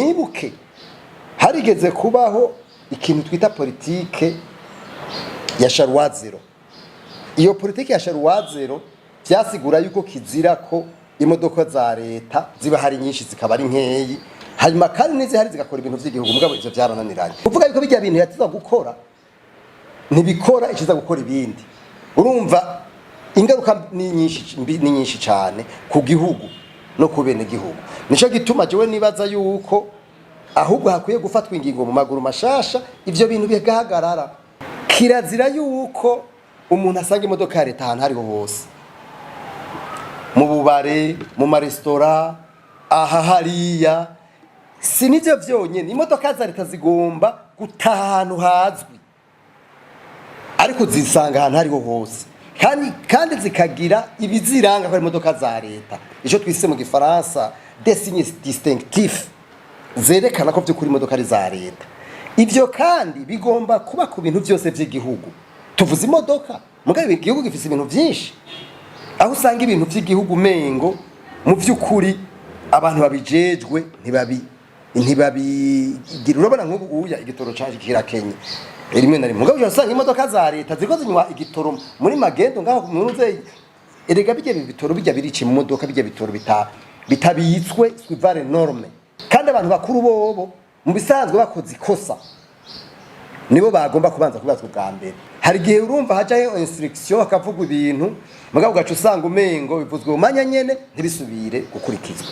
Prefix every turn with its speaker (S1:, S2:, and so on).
S1: Mwibuke harigeze kubaho ikintu twita politike ya charroi zéro. Iyo politike ya charroi zéro vyasigura yuko kizira ko imodoka za leta ziba hari nyinshi, zikaba ari nkeyi, hanyuma kandi n'izihari zigakora ibintu vy'igihugu. Mugabo ivyo vyarananiranye, kuvuga yuko bijya bintu yatiza gukora ntibikora, ikiza gukora ibindi. Urumva ingaruka ni nyinshi mbi, ni nyinshi cyane ku gihugu no ku bene gihugu. Nico gituma jewe nibaza yuko ahubwo hakwiye gufatwa ingingo mu maguru mashasha, ivyo bintu bigahagarara. Kirazira yuko umuntu asanga imodoka ya leta ahantu hariho hose, mu bubare, mu maresitora, aha hariya. Si nivyo vyonyene, imodoka za leta zigomba gutaha ahantu hazwi, ariko zisanga ahantu hariho hose, kandi zikagira ibiziranga ko ari imodoka za leta, ico twise mu gifaransa des signes distinctifs, zerekana ko vy'ukuri imodoka ari za leta. Ivyo kandi bigomba kuba ku bintu vyose vy'igihugu. Tuvuze imodoka, mugabo igihugu gifise ibintu vyinshi, aho usanga ibintu vy'igihugu mengo mu vy'ukuri abantu babijejwe ntibabigira. Urabona nk'ubu uya igitoro caje kirakenye rimwe na rimwe, mugabo usanga imodoka za leta ziriko zinywa igitoro muri magendo ngaho mu nze. Erega bijya bitoro bijya birica imodoka, bijya bitoro bitabitswe suivant les normes. Kandi abantu bakuru bobo mu bisanzwe bakoze ikosa nibo bagomba kubanza kubazwa bwa mbere. Hari igihe urumva hajaho instruction, hakavuga ibintu, mugabo ugaca usanga umengo bivuzwe mu manya nyene, ntibisubire gukurikizwa.